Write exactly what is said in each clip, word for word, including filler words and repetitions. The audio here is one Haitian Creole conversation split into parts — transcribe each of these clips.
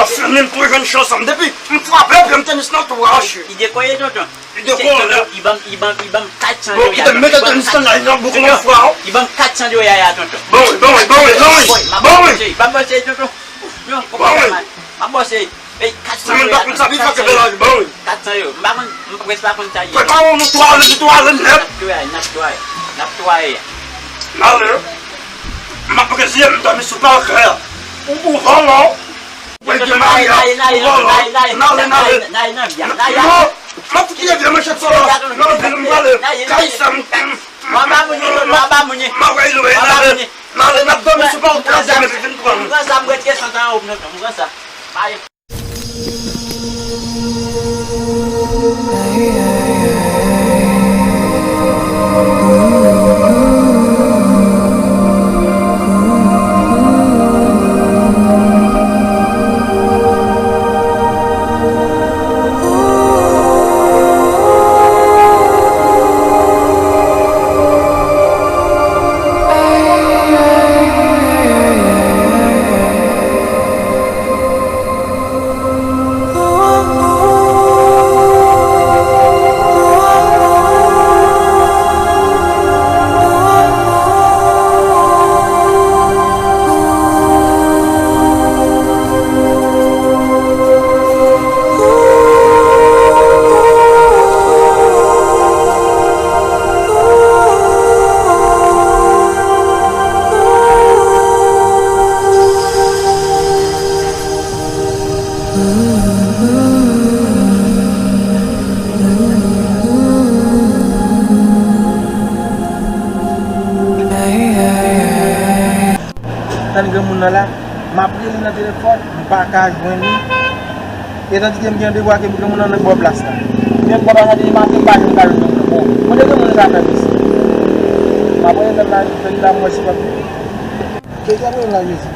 Fini m tou jwenn chans ansanm. Depi m frape pye m tenis nan tou a, cheri. Li dekoye, tonton. Li dekoye, tonton. Li ban m, li ban m, li ban m kat san dola. Bon, kite m mete tenis nan nan bouk mwen fwa. Li ban m kat san dola, tonton. Bon, bon, bon, bon, bon. Bon, wi. M ap bòse, tonton. Non, m ap bòse. Ey, kat san dola, tonton. Kat san dola. Bon, wi. Kat san dola. M pa konn, m prèske pa konn sa ye. Prepare w, nou twale, nou twale nèt. N ap twale, n ap twale. N ap twale. N ale. M ap reziye m dòmi sou pakè a. Ou, ou vòlò. Ou gen maryaj, ou vòlò. N ale, n ale. Non, m ap kite vye manchèt sa la. Nan vil m prale. Kay sa m. M ap ba moun ye, m ap ba moun ye. M ap wè l, wè, n ale. N ale, n ap dòmi sou pakè a, m ap vin pran. M pran sa, m retire san san an, m pran sa. Bye. Tann granmoun nan la, m ap rele nan telefòn, m pa ka jwenn li. E tandike m gen devwa ke granmoun nan nan bò plas la. Men m konn pa tande maten, m pa janm ka jwenn granmoun nan. Bon, kote granmoun nan sa fè pis? M ap rele nan la, fè li la, mwen si p ap vini. Ke granmoun la, Jezi?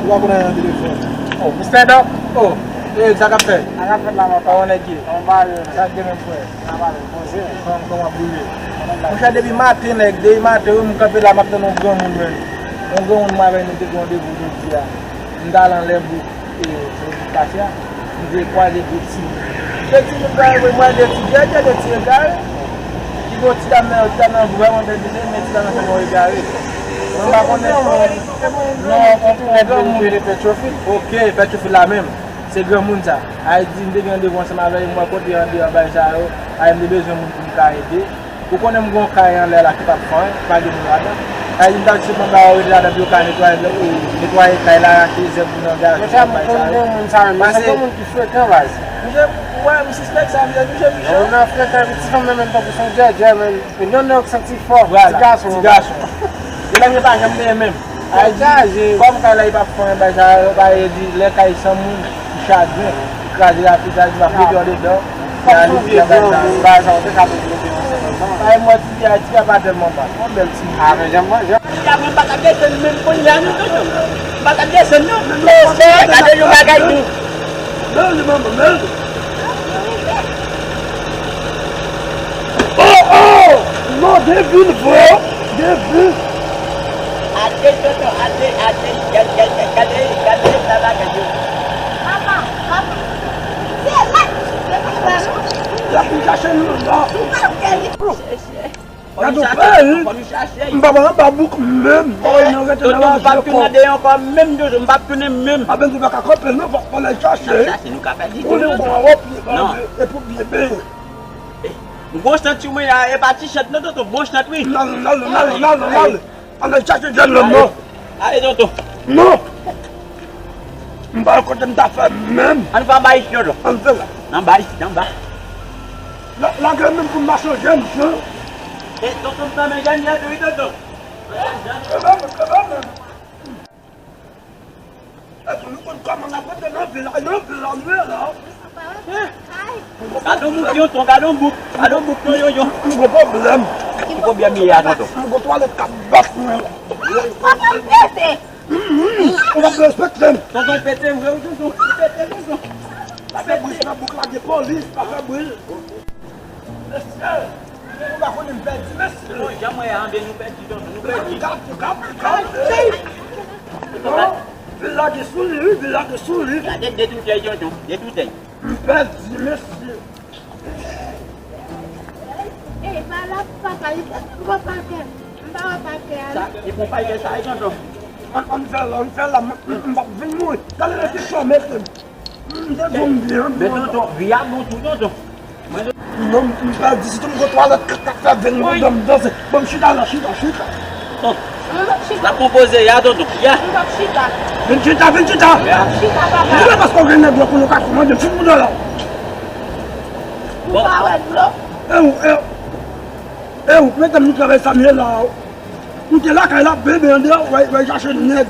Ou pa konn anyen nan telefòn. Oh, Mister Doc. Oh, e sa k ap fèt? Sa k ap fèt la, papa? Kòman nèg ye? Kòman bagay yo? Sa k gen menm, frè? Sa va, bonjou. Kòman, kòman w ap boule? Monchè, depi maten, nèg, depi maten, wi, m kanpe la, m ap tann yon granmoun, menn. Yon granmoun, mwen avè l, nou te gen randevou jodi a. M t al anlè bouk, e, semèn pase a. M te kwaze de timoun. De timoun, mwen, mwen, de ti djèdjè, de ti egare. Ki gen yon ti dam nan, ti dam nan vrèman bèl tete, men ti dam nan fè yon egare. Mwen pa konnen, non, on, on granmoun. Pètwofil. Ok, Pètwofil la menm. Se granmoun sa. A di, m te gen randevou ansanm avè l, m wè kote andeyò bay sa yo. A di, m te bezwen moun pou m ka ede. Ou konnen m gen yon kay anlè la ki p ap fè anyen, pa gen moun ladan. A di, m t ap di se pou m ba yo rete ladan pou yo ka netwaye, netwaye kay la, rache zèb nan gason, bay sa yo. Monchè, m konn gen moun sa menm, men se granmoun ki frekan, baz. Misye, ou wè, m sispèk sa, misye touche, misye. Moun nan frekan, epi ti fanm nan menm tankou se yon djèdjè, menm. Yon nèg santi fò, ti gason. Vwala, ti gason. Yo menm yo pa janm genyen menm. Ay di, kòm kay la, li p ap fè anyen, bay sa yo, bay yo di, lè kay san moun, li chagren, li kraze rapid, sa di, m ap mete w dedan, li ale, li bay sa yo. Bay sa yo, te ka mete w dedan. Ay, mwen, ti, ay, ti a pa tèlman mal. Yon bèl ti. A, men janm, janm. Mwen pa ka desann menm kounye a, non, tonton. M pa ka desann, non. Mesye, gade yon bagay, non. Mèl li, manman, mèl li. Oh, oh! Non, gen vil vre, gen vil. Ate, tonton, ate, ate, gade, gade, gade, gade, gade sa bagay yo. Papa, papa, se la ki se papa, non? La pou chache nou, non. Papa, gade. Gade w fè, wi. M pa pral anba bouk menm. Oy, nou rete nan lajè ankò. Tonton, nou p ap tounen deyò ankò menm, tonton, m p ap tounen menm. A ben, nou pa ka kanpe, non, fòk nou al chache. N ap chache, nou ka pèdi tou, tonton. Ou li bon, wòp, li bon, e pou byen benyen. M gon chant sou mwen a, e pa ti chant, non, tonton, bon chant, wi. N ale, n ale, n ale, n ale, n ale. Ann al chache jèn nonm nan. Ale, tonton. Non! M pa wè kote m ta fè menm. Ann fè anba isit, tonton. Ann fè la. Anba isit, anba. La, lage menm pou m mache jèn, jèn. E, tonton, m tanmen jèn, jèn, wi, tonton. E pa menm, e pa menm. Èske nou konn kòman n ap rete nan vil la? Nan vil la nou ye la. Gade yon bouk, yon ton, gade yon bouk. Gade yon bouk, yon, yon, yon. M gen pwoblèm. Ki pwoblèm li ye a, tonton? M gen twalèt k ap bat mwen. Papa m pete. Ou pa respekte m. Tonton pete, m vre, tonton. Pete, tonton. Lage bri nan bouk, lage polis, pa fè bri. Mesye, nou pa konnen m pèdi, mesye. Non, jan mwen anben nou pèdi, tonton, nou pèdi. Gad, gad, gad. Tonton, Vin lage sou li, wi, vin lage sou li. Gade de toutèy, tonton, de toutèy. M pèdi, mesye. Ey, pa la, papa, li pa pran pakè. M pa wè pakè a, non. Sa, li pran pakè sa, wi, tonton. Ann, ann fè la, ann fè la, m, m, m p ap vin mouri. Gade lè ki chan mete m. M te di w m byen, m byen. Men tonton, vi a bon tou, tonton. Non, m pèdi, sitou m gon twalèt k ap fè venn mouda m danse. Bon, m chita la, chita, chita. N ap konpoze, ya, tonton, ya. M p ap chita. Vin chita, vin chita. M p ap chita, papa. M chita paske w gen nèg la pou nou ka fè manje, m fin mouda la. Ou pa wè dlo? E ou, e ou, e ou, mete m travay sa m ye la. M te lakay la, bebe, andeyò, w al chache nèg.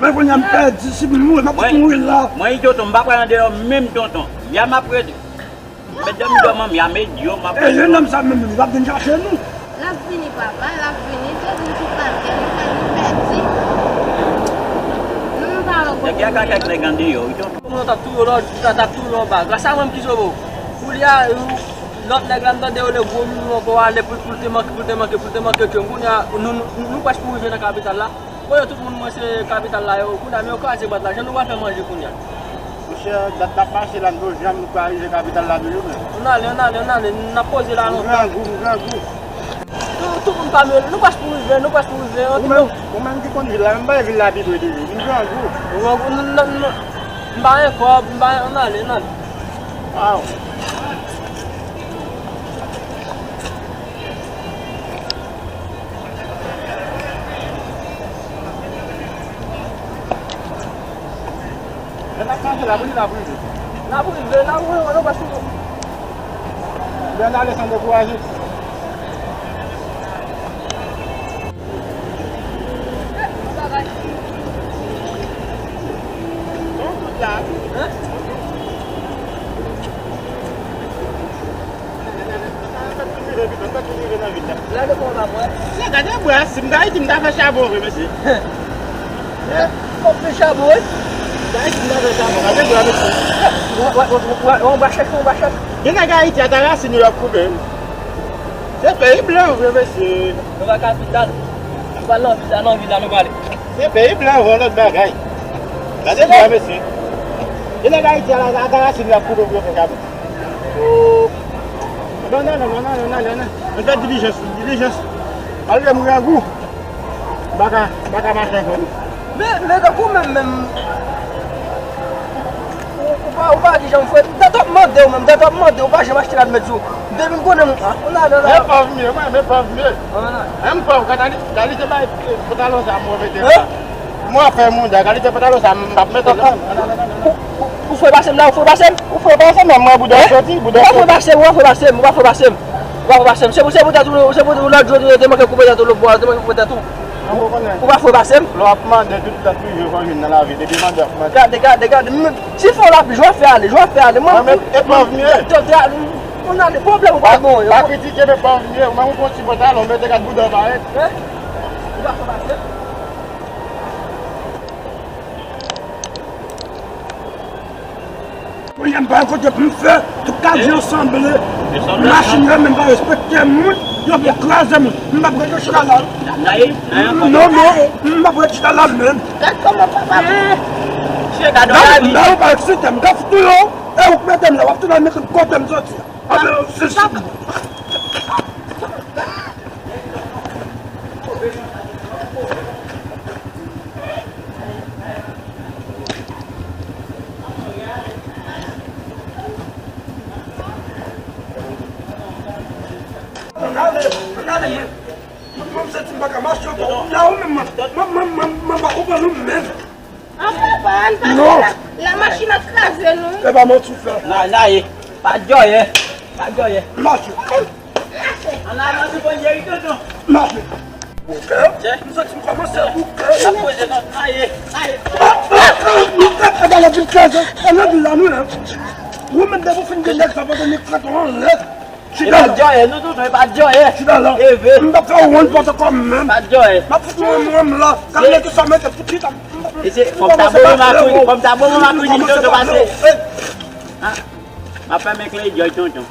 Men kounye a m pèdi, si m mouri, m ap mouri la. Mwen, tonton, m pa pral andeyò menm, tonton. Ya m ap rete. Medam dòmi, ya m ede yo, m ap... E jennonm sa menm, li p ap vin chache nou. L ap vini, papa, l ap vini. Se nou ki pa gen, nou fè nou pèdi. Nou, nou pa wè kote nou ye. Nèg ya ka kèk nèg andeyò, wi, tonton. Moun t ap touye w lòt jou, t ap touye w anba. Gras a mwen m ki sove w. Kounye a, lòt nèg la, m tande yo le gwo minou ankò ale pou, pou l te manke, pou l te manke, pou l te manke ke m. Kounye a, nou, nou, nou prèske pou rive nan kapital la. Bon, yo tout moun mwen se kapital la yo. Kounye a, men yo kraze bwat la. Jan nou pral fè manje kounye a? Monchè, dat n ap mache la, nou janm nou pa rive kapital la toujou, men. Ann ale, ann ale, ann ale. N ap poze la lontan. M grangou, m grangou. Tout, tout moun pa mele. Nou prèske pou rive, nou prèske pou rive. Ou menm, ou menm ki konn vil la, menm pa vil la pi pre toujou. M grangou. Ou grangou, n, n, n, m pa gen kòb, m pa, ann ale, ann ale. Waw. Lè n ap manje la, pou li la pou rive. N ap rive, n ap rive, nou pa sou. Lè n ale san dekouraje. Bon, tout la. Hein? Gade kòman w ap wè. Gade bwa, si m t Ayiti, m ta fè chabon vre, mesye. Fòk fè chabon, wi. M t Ayiti, m ta fè chabon. Gade bwa, mesye. Wè, wè, wè, wè, wè, yon bwa chèf, yon bwa chèf. Gen nèg Ayiti a ta rasin yo y ap koupe, wi. Se peyi blan vre, mesye. Nou pa kapital. Nou pa nan vil la, nan vil la, nou pale. Se peyi blan vre, yon lòt bagay. Gade bwa, mesye. Gen nèg Ayiti a la, a ta rasin yo y ap koupe pou yo fè chabon. Non, non, non. Ann fè dilijans, dilijans. Malgre m grangou, m pa ka, m pa ka mache ankò non. Men, men tankou menm, menm, ou, ou pa, ou pa gen jan fè. M t ap mande w menm, m t ap mande w, ou pa janm achte la, m mèt di w. Depi m konnen m, ou nan, nan, nan. Men pòv m ye, mwen, men pòv m ye. An, an. Menm pòv, gade, gade, gade, te bay, eh, pantalon sa, mwen mete la. Hein? Mwen fè mouda, kalite pantalon sa, m p ap mete l non. Ou, ou, ou fè pase m la, ou fè pase m? Ou fè pase m, mwen bouda soti, bouda soti. Ou pa fè pase m, ou pa fè pase m, ou pa fè pase m. Ou pa fè pase m. Se pou, se pou tèt ou, se pou lòt jou, ou te manke koupe tèt ou, lòt bò, ou te manke koupe tèt ou. Ou pa fè pase m. Lè w ap mande, tout tan toujou fò jwenn nan lavi, depi mande w ap mande. Gade, gade, gade, m, si fò l ap jwe fè ale, jwe fè ale. Mwen, mwen, e pòv m ye. Mwen ale, pwoblèm ou pa bon, yo. Pa kritike, men pòv m ye. Mwen, mwen pran ti pantalon, mete gad bouda w parèt. Hein? Ou pa fè pase m. Kounye a m pa gen kote pou m fè, tout kay yo sanble. Machin yo menm pa respekte moun, yo vle kraze moun. M p ap rete chita la. Non, non, m p ap rete chita la menm. Gad kòman papa. Mesye, gad yon lavi. La, la, ou pa eksite m, m ka fout ou yo. E ou k mete m la, w ap tounen mete m kote m soti a. Ann, se sa. Ann ale, ann ale, mwen, mwen, mwen santi m pa ka mache ankò. La ou menm, mwen, mwen, mwen, mwen, mwen pa konprann ou menm. An papa, ann pase la. La machin ap kraze nou. E pa manti w fè. N a, n a ye. Pa djòyè. Pa djòyè. Mache. Ann avanse, bon, Jerry, tonton. Mache. Bouke. M santi m kòmanse bouke. N ap poze, non. N a ye. N a ye. E pa lè vin kraze. E nan vil la nou ye. Ou menm depi w fin gen nèg sa pandan nèg kraze w anlè. Chita la. E pa djòyè, non, tonton, e pa djòyè. Chita la. Eve. M t ap fè w wonn pòtokòb menm. Pa djòyè. M ap fout mwen menm la. Kalite sa mete pou chita. E se, fò m ta bon makri, fò m ta bon makri, di tonton pase. M ap fèmen kle djòy tonton.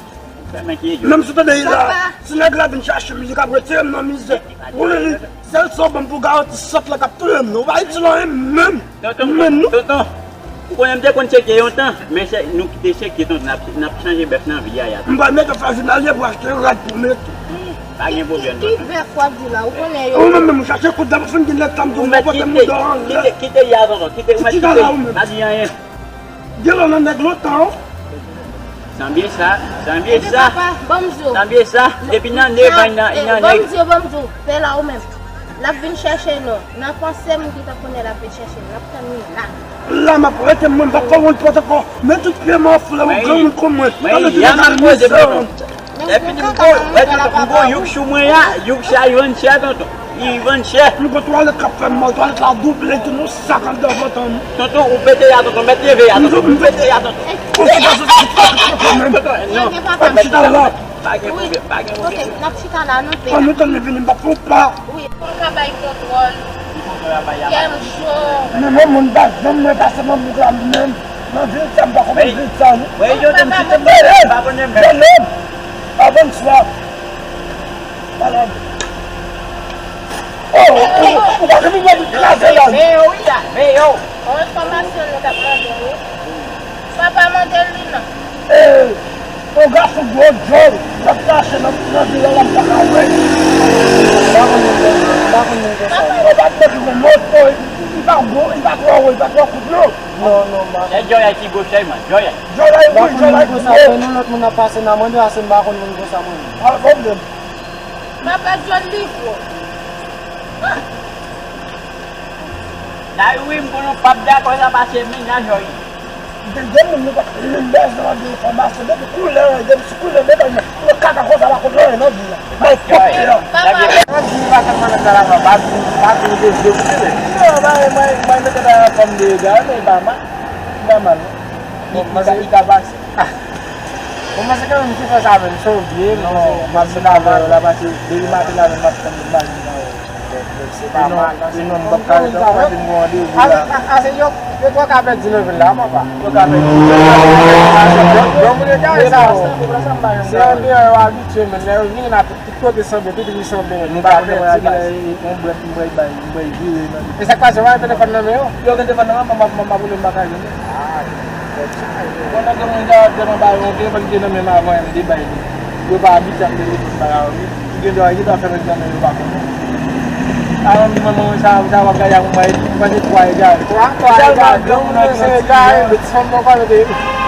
Menm si w tande la, si nèg la vin chache m, li k ap retire m nan mizè. Wi, sèl sa w ban m pou garanti sant lan k ap touye m nan. Ou pa itil anyen menm. Tonton, menm non. Tonton, ou konnen m te konn tcheke yon tan, men se nou ki te tcheke tonton, n ap, n ap chanje bèf nan vil la, ya. M pral mete fè jounalye pou achte rad pou mete. Pa gen pwoblèm, tonton. Ki bèf w ap di la? Ou konnen yo. Ou menm menm, ou chache kout dam fin gen lè tanm tou, ou pote mouda anlè. Kite, kite, kite ya, tonton. Kite, ou mèt kite. Pa di anyen. Gen lò nan nèg lontan. Sanble sa, sanble sa. Epi papa, ban m di w. Sanble sa, depi nan nèg, nan, nan nèg. Ban m di w, ban m di w, fè la ou menm. L ap vin chèche nou. Nan panse m ki t ap konnen l ap vin chèche nou. L ap tann nou la. La m ap rete mwen, m p ap fè wont pòt ankò. Men tout pye m anfle, ou granmoun kon mwen. Mwen, mwen, ya m ap poze, tonton. Lè fini m gon, wè tonton, m gon youk sou mwen a, youk sa li vann chè tonton. Li vann chè. M gon twalèt k ap fè m mal, twalèt la double, tou nou sak anndan vant an. Tonton, ou pete ya tonton, mèt leve ya tonton, ou pete ya tonton. Tonton, non, pa gen pwoblèm, pa gen pwoblèm. N ap chita la, nou pè. Ann nou tann li vini, m p ap fè w pa. Wi, fò w ka bay kontwòl. Kèm jan. Men mwen moun pa janm mwen pase nan bouk la menm. Nan vil sa, m pa konn vil sa non. Mwen yo te m site mwen pa konnen menm. Jènòm, avann swa. Malad. Oh, ou pa janm vin kraze la. Men yo wi la, men yo. On enfòmasyon nou t ap mande wi. Papa mande l li non. Eh, yon gason gwo djòl, l ap kache nan, nan vil la, m pa ka wè. M pa konn moun konsa, m pa konn moun konsa. Papa, yo pa t mete yon moto, li pa gwo, li pa twò wo, li pa twò kout non. Non, non, m pa konn. Se Djòlèy ki gwo sèlman, Djòlèy. Djòlèy gwo, Djòlèy gwo. M pa konn moun konsa, fè nou lòt moun ap pase nan mande, paske m pa konn moun konsa mwen menm. Pa pwoblèm. Papa Djòlèy gwo. Dayou wi, m konnen w p ap dakò sa paske mennaj ou ye. Gen de moun nou pa, li lèz nan de enfòmasyon, depi koulè, depi sou koulè, depi nou kaka konsa pa konn anyen nan vi a. Bay pòt ki la. Papa. Nan vi pa sèlman nan kalafa, pa di, pa di ou te vle koute men. Non, bay, bay, bay mete bay an fòm de egare, men pa mal. Pa mal. Bon, li ka, li ka pase. Bon, mwen se kanmenm ki fè sa menm, se yon byen, non, m ap vin avè w la, paske depi maten la menm m ap tann li, m pa vin nan Se pa mal, non, se non, m p ap ka ret ankò, m vin gen yon randevou la. Ase, ase, yo, yo twò ka pèdi nan vil la, papa. Yo ka pèdi. Yon moun egare sa, se andeyò yo abitye, men lè yo vini la, tout, tout kote sanble, tout ri sanble, men nou pa pèdi, baz. Yon brèf, m bwè bay, m bwè vire, men. E sa k pase, w pa gen telefòn nan men yo? Yo gen telefòn nan men, m ap, m ap, m ap rele, m pa ka jwenn li. Ah, Pandan ke moun sa yo tèlman bay yon telefòn ki te nan men m avan, m te bay li. Yo pa abitye ak telefòn sa yo, wi. Li gen dwa, li gen dwa fè egzamen, yo pa konnen. Avan m di manman mwen sa, sa w ap gade ak mwen, mwen se twa egare. Twa, twa egare. Granmoun nan se egare, men ti fanm nan pa mete.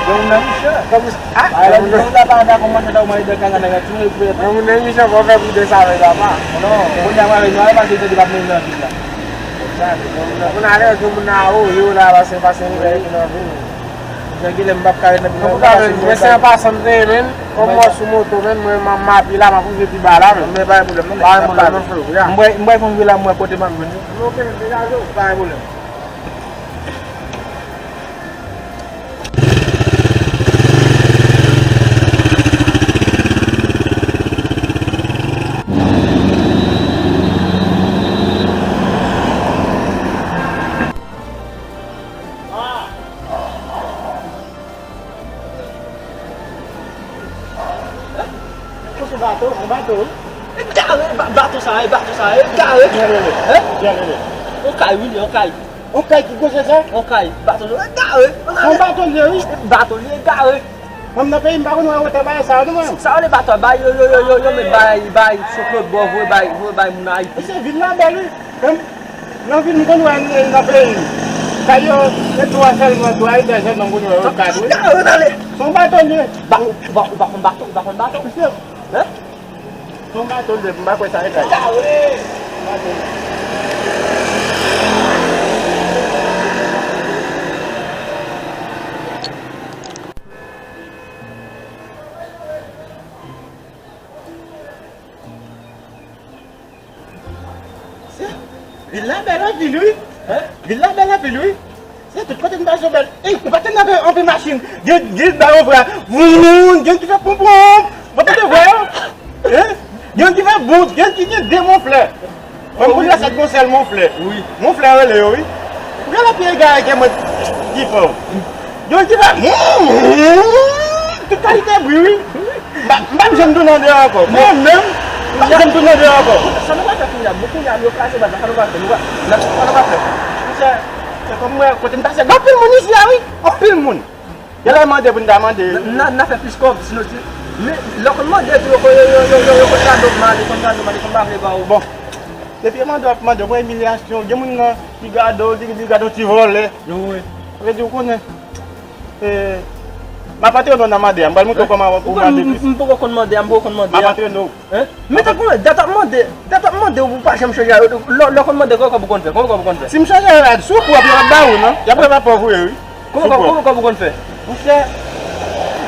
Granmoun nan mechè. Granmoun nan pa dakò mwen ta ou mari de kaka nan gati mwen pou. Granmoun nan mechè, fò fè prudans avè l papa. Non, kounye a mwen avè nou, ale pase tande pa menm nan vil la. Kounye a lè granmoun nan a o yo la, pase, pase nou nan vil. Antouka, men, mwen se an pasan m te ye, men. Kòm mwen sou moto, men, mwen, m, m apiye la, m ap rive pi ba la, men. Men pa gen pwoblèm, non, men. Pa gen pwoblèm, non, frè, ya. M bwè, m bwè fon vila, m wè kote m ap jwenn li. Ok, men, degaje w. Pa gen pwoblèm. Kote bato? Yon bato, wi. Egare, ba-, bato sa, e bato sa, egare. Byen rele. Hein? Byen rele. On kay, wi, on kay. On kay ki gwo se sa? On kay. Bato sa, egare. On bato l ye, wi. Bato l ye, egare. Mwen, m nan peyi m, pa konn wè wotè bagay sa yo, non, mwen. Sa yo le bato, bay, yo, yo, yo, yo, yo, men bay, bay, Sou Klod bò, voye bay, voye bay moun Ayiti. E se vil la bèl, wi. Nan vil m konn wè nan peyi m. Kay yo, se twa sèlman, twa etaj sèlman m konn wè yo kat, wi. Gade, ale. Se yon bato l ye. Ba, ou pa, ou pa konn bato, ou pa konn bato? Mesye. Hein? Se yon bato l ye, m pa kwè sa e kay. Vil la bèl anpil, wi. Hein? Vil la bèl anpil, wi. Se tout kote n pase bèl. Ey, ou pa tande anpil, anpil machin. Gen, gen bay yon vwa. Voun, gen ki fè ponpon. Ou pa tande vwa yo? Hein? Gen ki fè bout, gen ki gen de moflè. Mwen, moun la, se gon sèl moflè. Wi. Moflè rele yo, wi. Ou gen lòt piye egare ke mwen ki fè w. Gen ki fè tout kalite bri, wi. M pa janm tounen andeyò ankò. Mwen menm, m pa janm tounen andeyò ankò. Sa nou pral fè kounye a? Bon, kounye a, nou kraze baz la, sa nou pral fè? Nou pral, sa nou pral fè? Monchè, se kòm mwen, kote m pase, gen anpil moun isi a, wi. Anpil moun. Genlè mande pou n ta mande. N a, n a fè plis kòb, sinon, si, men, lè w konn mande, epi yo, yo, yo konn gade w mal, yo konn gade w mal, yo konn pa vle ba w. Bon. Depi yo mande, w ap mande, w pran imilyasyon. Gen moun nan, li gade w, li, li gade w ti vòlè. Wi. Sa vle di, ou konnen. Eh, m ap antre non nan mande a. M pral montre w kòman pou mande plis. M poko konn mande a, m poko konn mande a. M ap antre non. Hein? Men tankou dat ap mande, dat ap mande ou pa janm chanje a, lè, lè w konn mande, kòman kòb ou konn fè? Kòman kòb ou konn fè? Si m chanje a, sou kou, apre y ap ba ou, non? Y ap, y ap pòv ou ye, wi. Kòman kòb, kòman kòb ou konn fè? Monchè,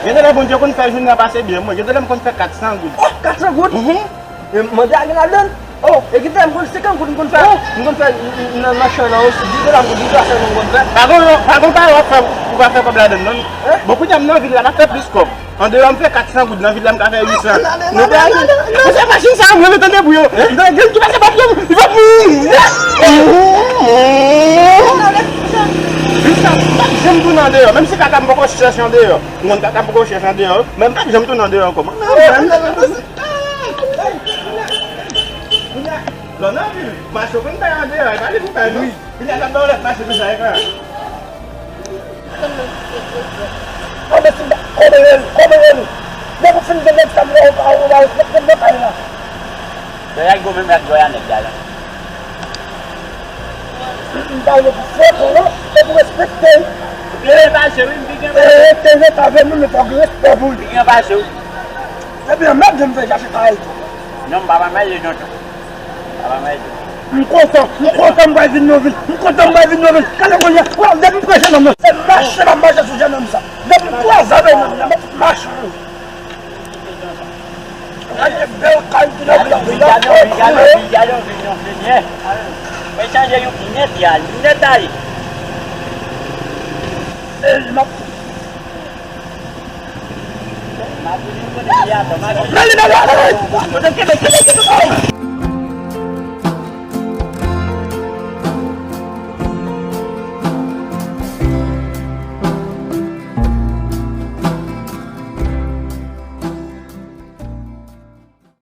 gen de lè Bondye konn fè jounen an pase byen, mwen. Gen de lè m konn fè kat san goud. Oh, kat san goud? Mhm. E mande a gen ladan l? Oh, e gen de lè m konn senkant goud m konn fè. Oh. M konn fè n-, n-, nan machann nan osi, dis dola m konn, dis dola sèlman m konn fè. Pa gon, pa gon pawòl w ap fè, ou pa fè kòb ladan l, non. Hein? Bon, kounye a m nan vil la, m ap fè plis kòb. An deyò, m fè kat san goud, nan vil la, m ka fè uit san. Nou te al. Monchè, machin sa a, mwen, tande bri yo. Li gen tou pase papye, li va mouri. Huit san, m p ap janm tounen andeyò. Menm si kaka m poko chèche andeyò. M konn kaka m poko chèche andeyò, men m p ap janm tounen andeyò ankò. Mwen, mwen, mwen, mwen. Kounye a, lè w nan vil, mache w konn bay andeyò, e pa li pou bay, non. Kounye a, l ap ba w lòt mache konsa, e pa. Kòman si, kòman rele, kòman rele? Depi w fin gen nèg sa m wè w pa, w pa respekte m nan kay la. Dòyay gwo menm ak dòyay nèg la. M pa vle pou fè kò non, e pou respekte l. Byen fache wi, m byen fache. E te rete avè m, men fòk gen respè pou li. Byen fache wi. Ebyen, mèt de m fè chache kay tou. Non, m pa pa maye lontan. M kontan, m kontan m pral vin nan vil. M kontan m pral vin nan vil. Gade kounye a, w ap depi m pran jennonm nan. Se mache m ap mache sou jennonm sa. Depi m kwaze avè l nan vil la, m ap mache. Gade bèl kay ki nan vil la. Gade yon vil, gade yon vil, gade yon vil, yon vil, yeah. Mwen chanje yon vil nèt, ya, nèt ale. E, m ap Rale, rale, rale! Kote kebe, kebe, kebe!